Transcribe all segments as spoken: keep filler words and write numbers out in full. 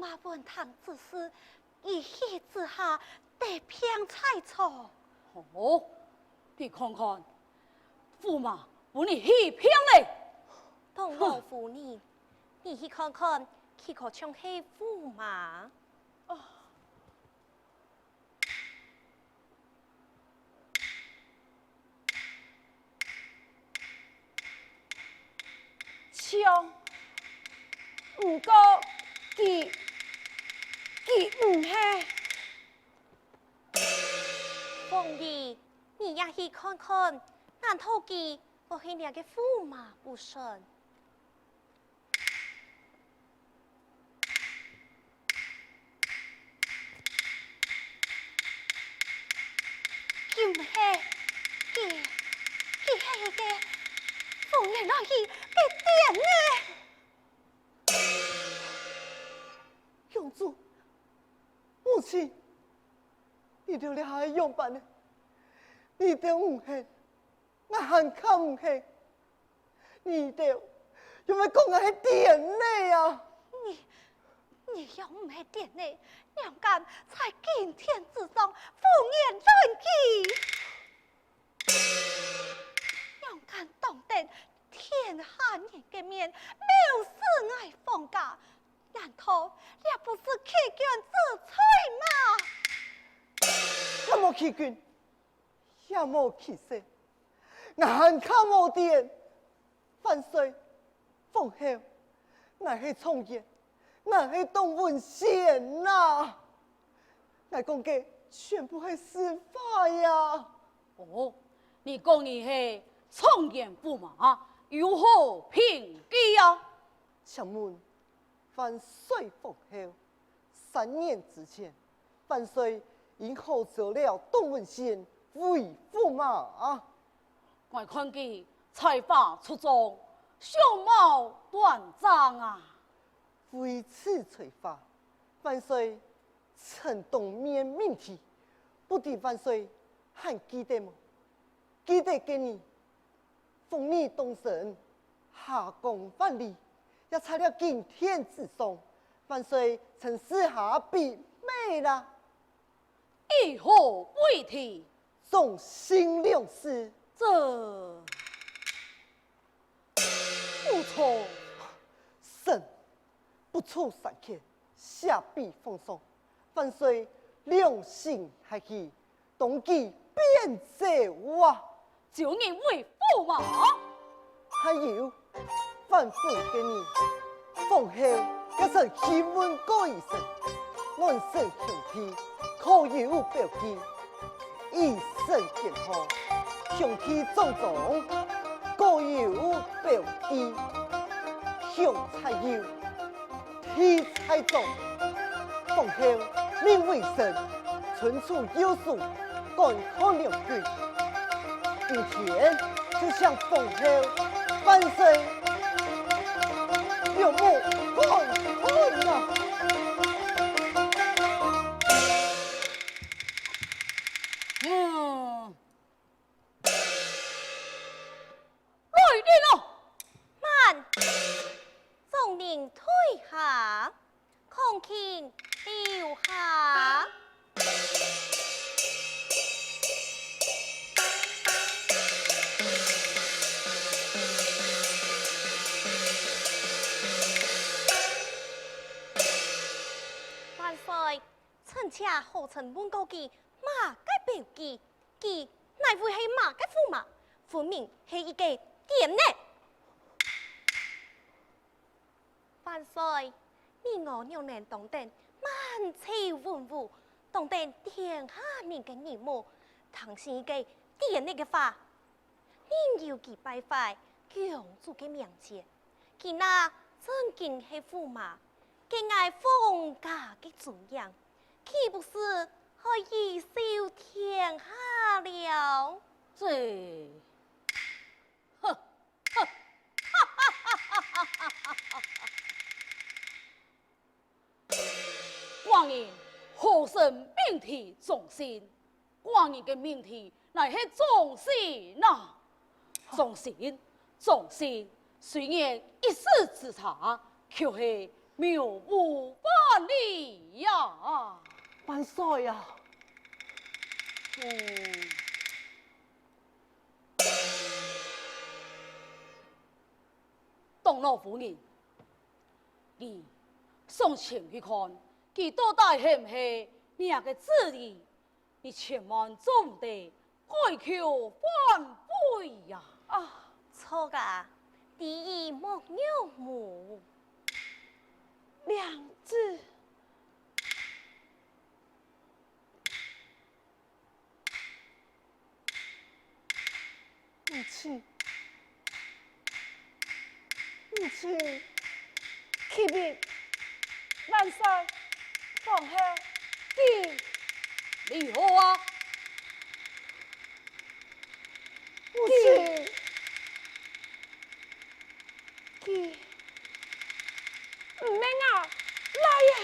馬文聽之時，一氣之下得病在床。哦，你看看，駙馬分你起病咧！當王夫人，你去看看，豈可像係駙馬？像，毋過佢，佢毋係。鳳儀，你也去看看，難道佢會係這个駙馬不成？ 佢毋係，佢，佢係該个奉延來去个典呢！養子，母親，你兜這下仰般呢？你兜毋肯，𠊎還較毋肯。 你兜仰會講𠊎係典呢啊？你，你又毋係典呢，仰敢在金殿之上奉延來去？仰敢當等天下人个面藐視𠊎方家？難道這不是欺君之罪嗎？𠊎無欺君， 也無欺世，𠊎還較無典。萬歲，皇后，𠊎係狀元，𠊎係董文先啊！𠊎講个全部係實話呀！哦，你講你係狀元駙馬，有何憑據啊？請問， 萬歲皇后，三年之前，萬歲因何召了董文先為駙馬？𠊎看佢才華出眾，相貌端正啊！為此才華，萬歲曾當面命題，不知萬歲還記得無？記得該日， 風雨當深，霞光萬里，也在這金殿之上，萬歲曾賜下筆墨啦。以何為題？忠信兩字。這，不錯。臣不出三千，寫筆奉上，萬歲良心大喜， 當機便奏啊！招人為駙馬。還有，還魂該日，皇后也曾去問過一聲，安身鄉地可有表記，一聲見好，鄉地莊莊各有表記，鄉才有， 地才壯。皇后命微臣春秋又書，觀看兩句。今天就向皇后、萬歲兩目觀看啊！嗯，來人哦！慢！ 众人退下，孔卿留下。万岁，臣妾何曾问过佢么个表记？佢乃会系么个驸马？分明系一个典呢！ 万岁，你我仰能当等满朝文武，当等天下人个耳目，聽信一个典呢个話？人有幾敗壞，公主个面前，佢那正經係驸馬，該𠊎方家个尊嚴，豈不是害貽笑天下了？這，哼！ 寡人何曾命題忠信？寡人个命题乃係忠信啊！忠信，忠信，雖然一時之差，卻係謬誤啊！你呀！万岁啊！嗯。长老夫人，你上前去看，佢到底係毋係你个子弟？你千万做毋得 改口反悔呀！啊，錯啊，知爾莫若母。娘子。 母亲，母亲，启禀万岁，皇后，佢，你好啊！母亲，佢，毋免啊，來啊！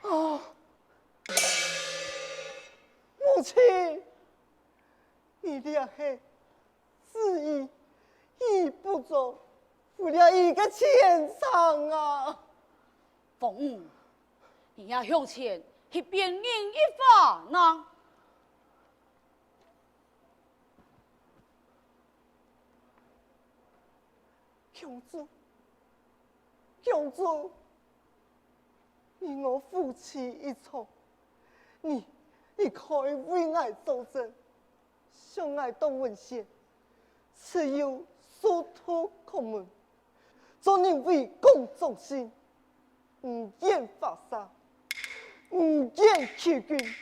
哦，母亲，你這係 子意，意不忠，負了你个全城啊！鳳兒，你也向前去辯認一番啊！公主，公主，你我夫妻一場，你，你可以為𠊎作證。 想𠊎當文先，自幼受徒學問，做人為公忠心，毋言花聲，毋言欺君。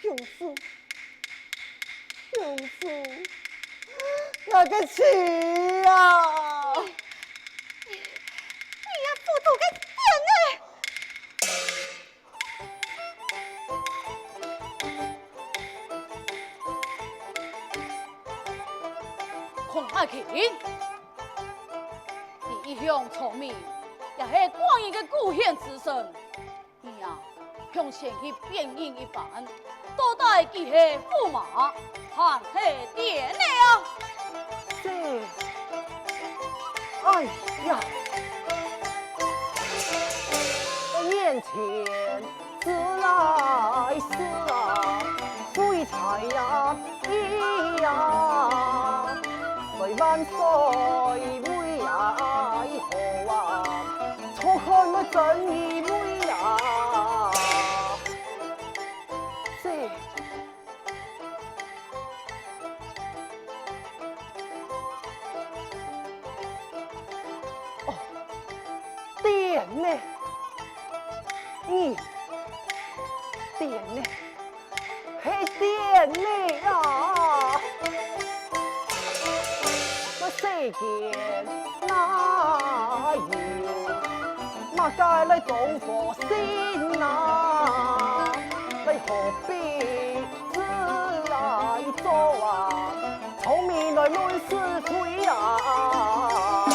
公主，公主，𠊎个妻啊！你，你，你這糊塗个癲呢！ 孔愛卿，你一向聰明，也係寡人个古賢之臣。你啊，向前去辯認一番，到底佢係駙馬， 還係癲呢啊！這，哎呀！眼前，自來事啊，非在呀，意呀，在萬歲位啊，好啊，坐看乜真意位啊！這， 哦，癲呢！你，癲呢！係癲呢啊！這世間哪有麼个來裝和心啊？來何必 自來做啊，聰明來論是非啊！啊！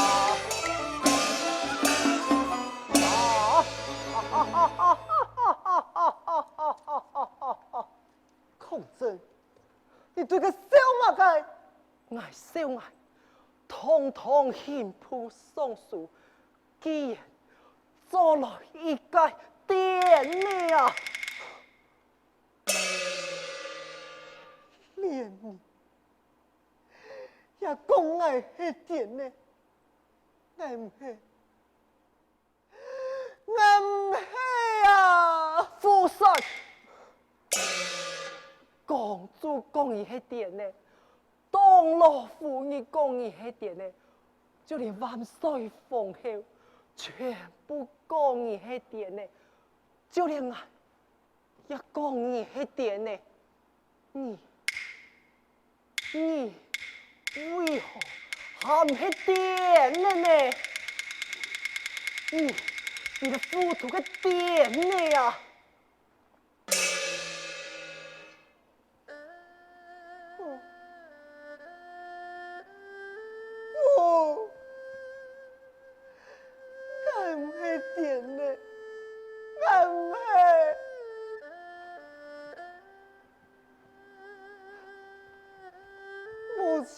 孔正，你對佢笑麼个？𠊎笑𠊎，堂堂刑部尚書，竟然做來一個癲呢啊！ 連你也講𠊎係癲呢？𠊎毋係，𠊎毋係啊！胡說！公主講你係癲呢，當老夫人講你係癲呢，就連萬歲皇后全部講你係癲呢，就連𠊎 也講你係癲呢！你，你為何還毋係癲呢呢？你，你這糊塗个癲呢啊！ 哦，𠊎毋係癲呢，𠊎毋係。母親，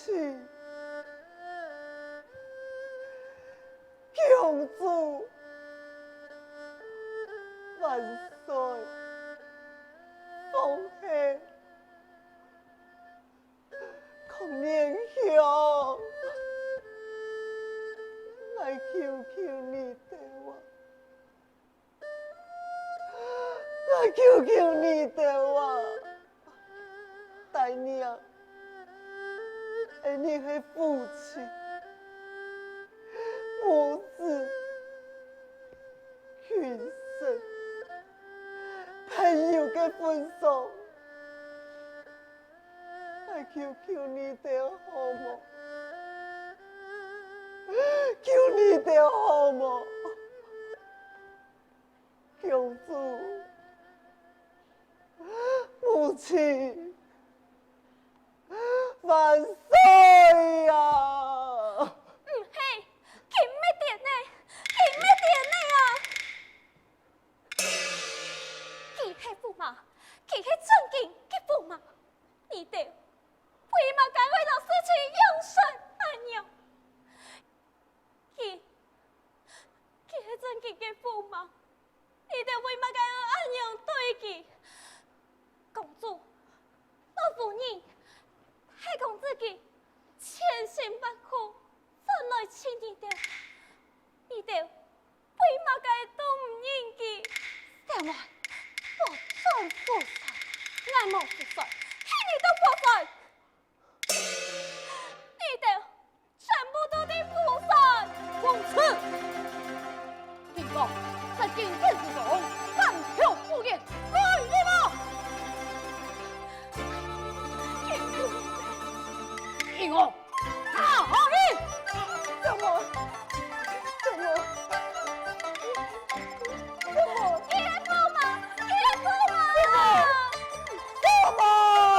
公主，水、風寒、 空年香，𠊎求求你兜啊！𠊎求求你兜啊！大娘，𠊎你係夫妻、母子、君臣、朋友个份上， 𠊎求求你兜好無？求你兜好無？公主，母親，萬歲啊！毋係，佢毋係癲个，佢毋係癲个啊！佢係駙馬，佢係正經个駙馬。 你兜為麼个會摎事情養成恁樣？佢，佢係正經个駙馬，你兜為麼个愛恁樣對佢？公主，老夫人，大公子佢千辛萬苦賺來尋你兜，你兜 為麼个都毋認佢？小妹，佛山富山，𠊎無富山，係你兜富山！你兜全部都在富山！放肆！你講，在今天之中，敢挑夫人，來人啊！你我 拿好你！什麼？什麼？什麼？你來幫忙！你來幫忙！什麼？什麼？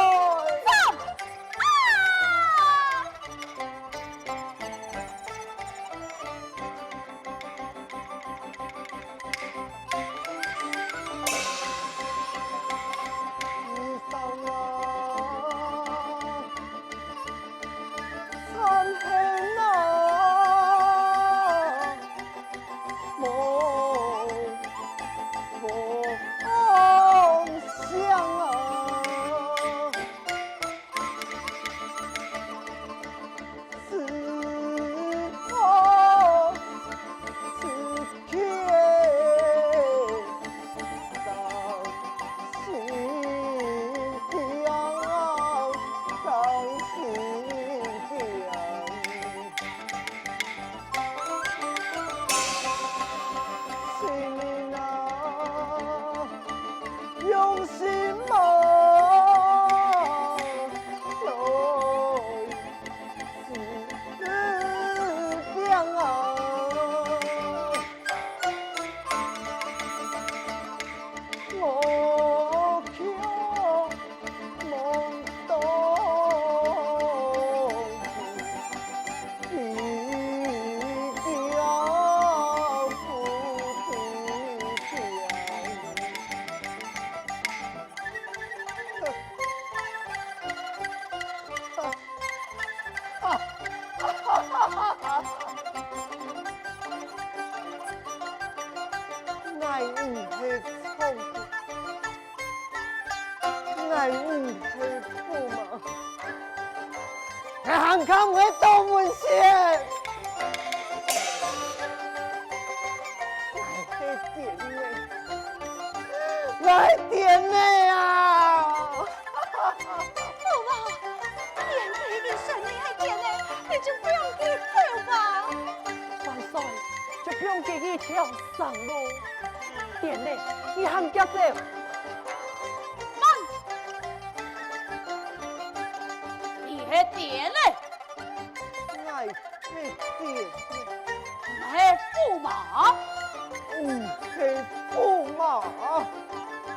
放！啊！𠊎毋係長工，𠊎毋係駙馬，𠊎還較毋會當門仙。𠊎係癲个，𠊎係癲个啊！ 駙馬，既然佢已經承認係癲个，你就放佢走吧。萬歲，就放佢一條生路。癲个，你還毋遽走？慢！你係癲个！ 𠊎係癲个。你係駙馬？毋係駙馬。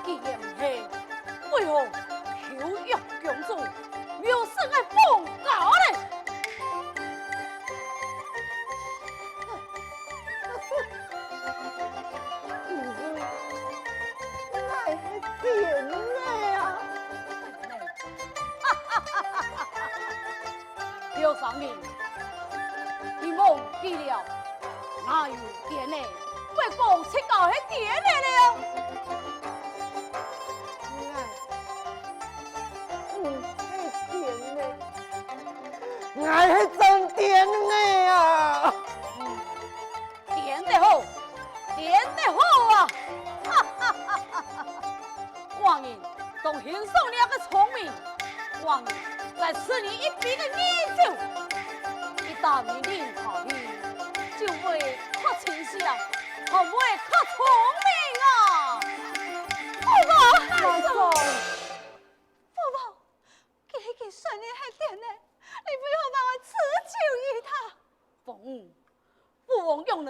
既然毋係，為何偷約公主，又使𠊎放狗呢？其實，𠊎係癲个啊！ 劉三林，你忘記了，哪有癲个會講自家係癲仔了。𠊎毋係癲仔，𠊎係真癲仔啊！癲得好，癲得好啊！ 寡人當欣賞你个聰明，寡人再賜你一杯个美酒。一旦你啉下去，就會較清醒，還會較聰明啊！父王！萬歲！父王，佢已經說你係癲仔，你為何還愛賜酒與他？ 鳳女，父王仰能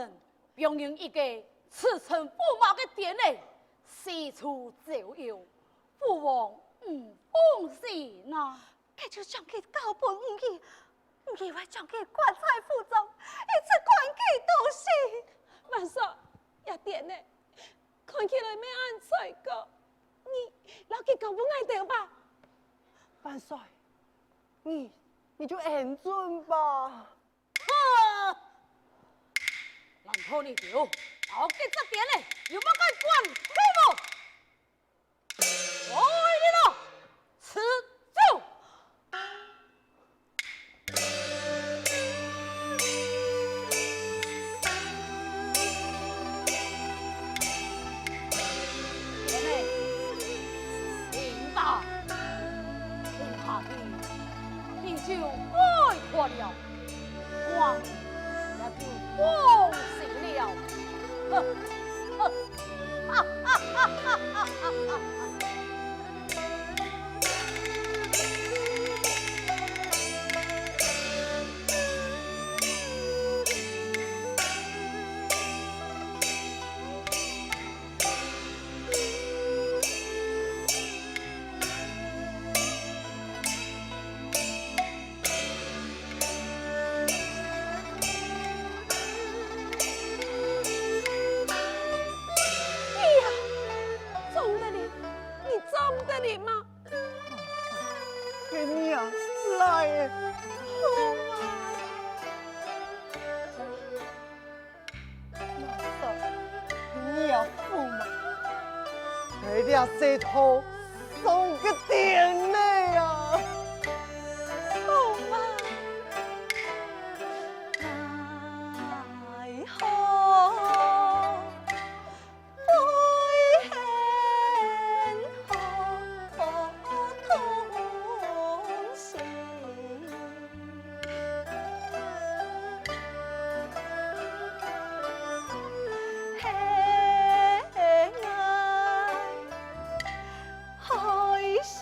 放任一個自稱駙馬个癲仔四處招搖？父王毋放心啊！該就將佢交分女兒，女兒會將佢關在府中，一直關佢到死。萬歲，這癲仔看起來乜恁衰過，你摎佢交分𠊎兜吧。萬歲，你，你就恩准吧。 哼！難道你兜摎該隻癲仔有麼个關係無？來人啊，持酒！癲仔， 你打，你下去，你就解脫了，我也就放心了。哼，哼，哈哈哈哈哈哈！哎呀，總得了，你總得了嘛！ 該命來了！好啊！你也駙馬，該這世道上个癲仔啊！好啊！奈何 害死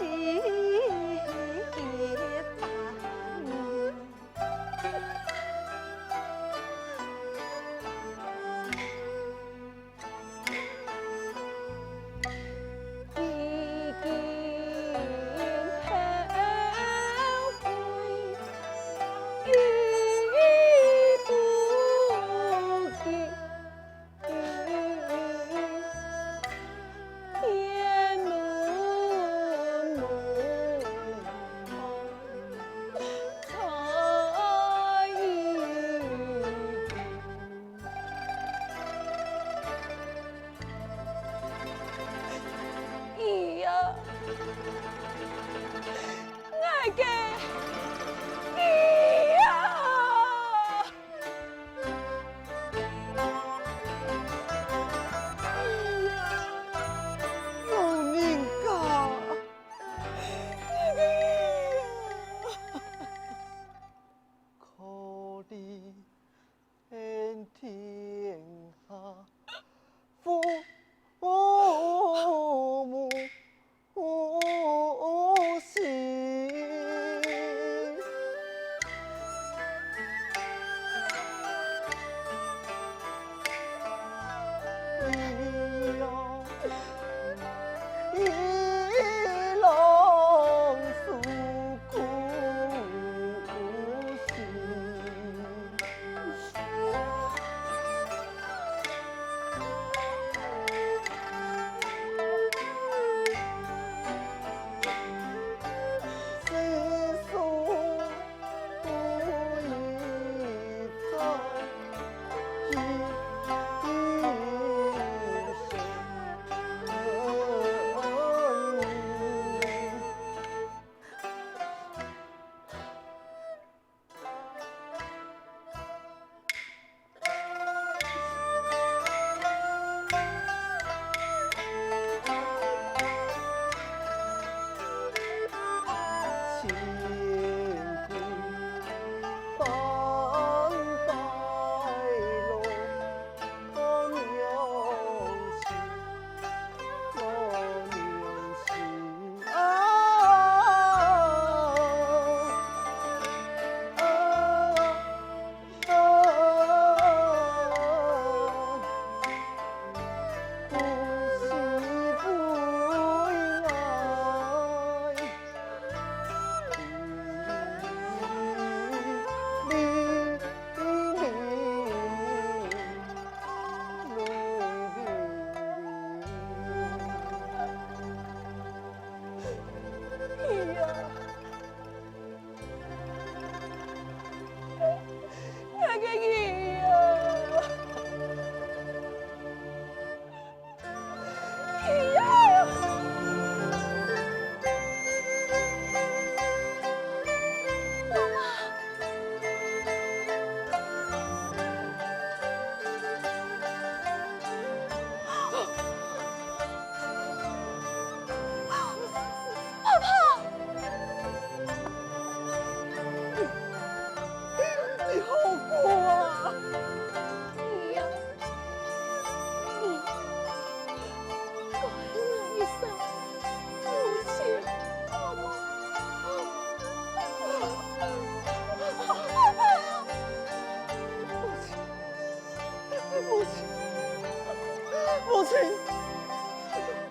母亲，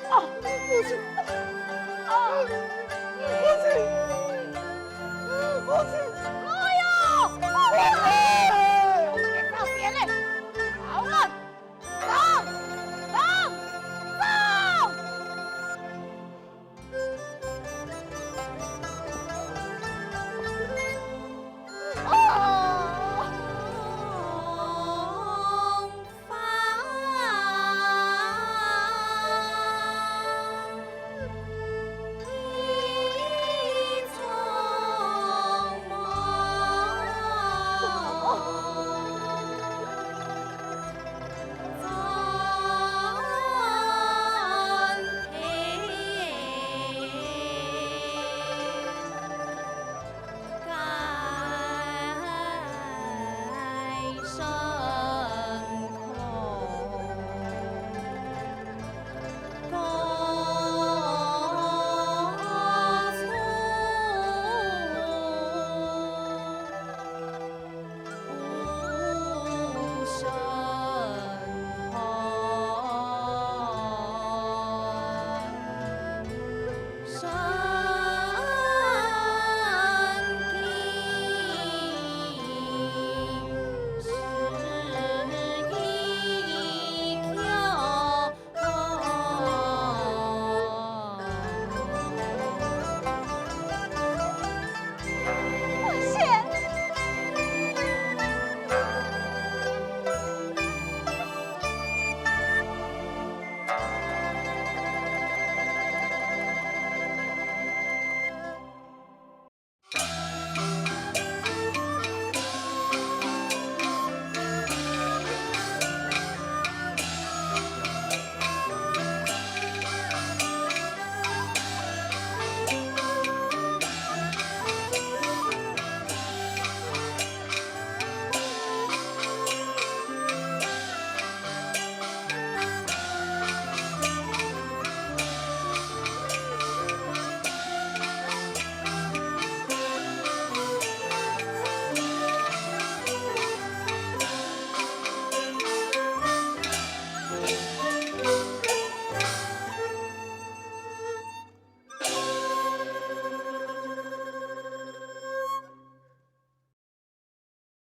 啊，母亲，啊，母亲，母亲，哎呀，